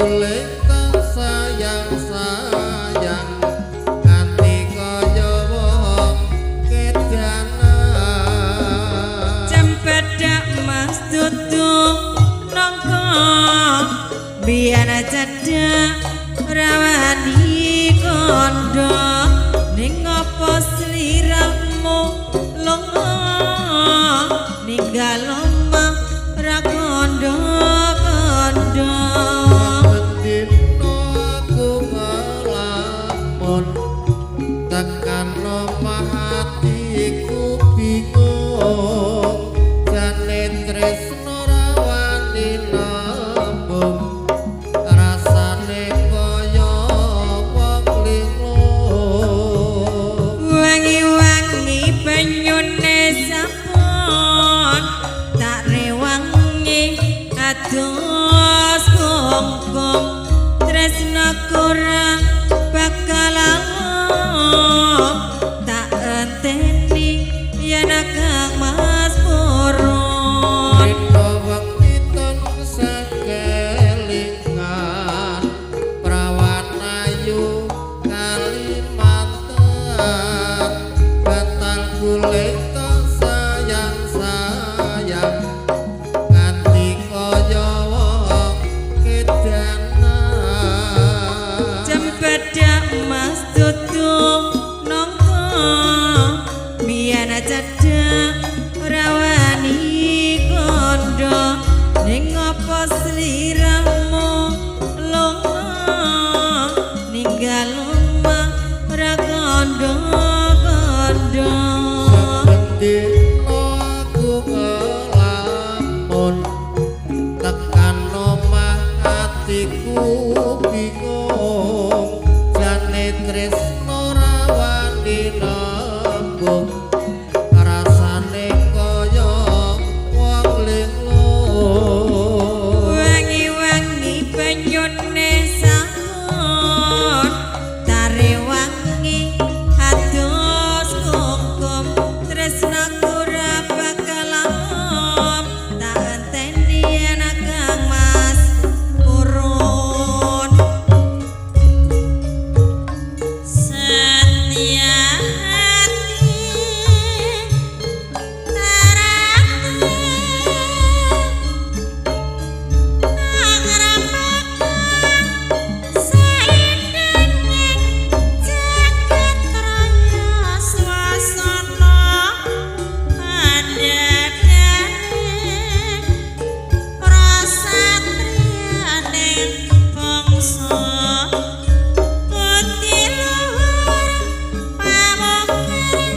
Kulit sayang-sayang nganti kaya wong kedanan. Cempedak mas tutup nongko biyen cedhak rawani kondo ning apa sliramu lunga ninggal omah ra kondo kondo. Bendino aku ngelamun tekan omah atiku bingung jane tresno ra wani nembung rasane kaya wong linglung. Wangi-wangi banyune sabun tak rewangi adus kungkum tresno ora bakal alom tak enteni yen Kang Mas purun. Rino wengi tansah kelingan prawan ayu Kalimantan bantal kulit sayang-sayang nganti kaya wong kedanan. Cempedak mas tutup nongko biyen cedhak ora wani kondo ning apa sliramu lunga ninggal omah ora kondo kondo. Saben dina aku ngelamun tekan omah atiku bingung jane tresno ra wani nembung rasane kaya wong linglung. Wangi-wangi banyune sabun tarewangi adus kungkum tresnaku ora bakal alom tak enteni yen Kang Mas purun. Setia hati tarate angrambaka saindenging jagat raya swasana pandhadane prasatriyaning bangsa budi luhur pamukir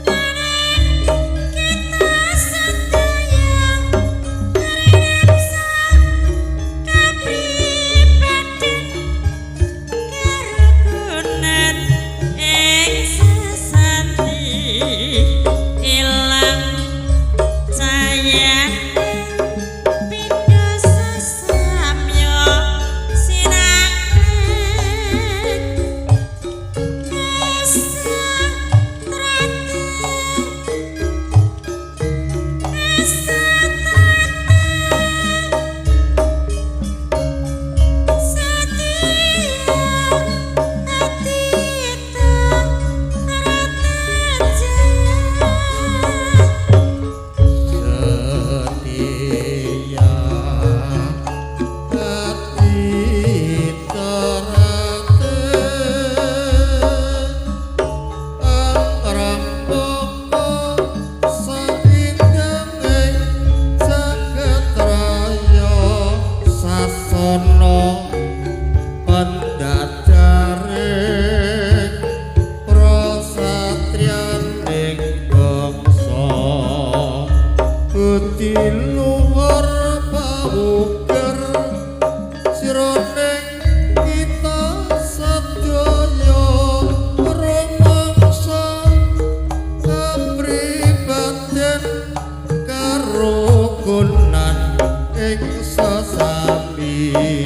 kanen kita sedaya rinaksa kapribaden karukunan ing sesanti ilang cayane pindha sesamya sinangen esatrate esatrate setia ati jaya. Setia ati terate angrambaka saindenging jagat raya sasana pendadaring prasatriyaning bangsa budi luhur pawukir siraning kita sedaya rumangsa kapribaden karukunan ing sesami.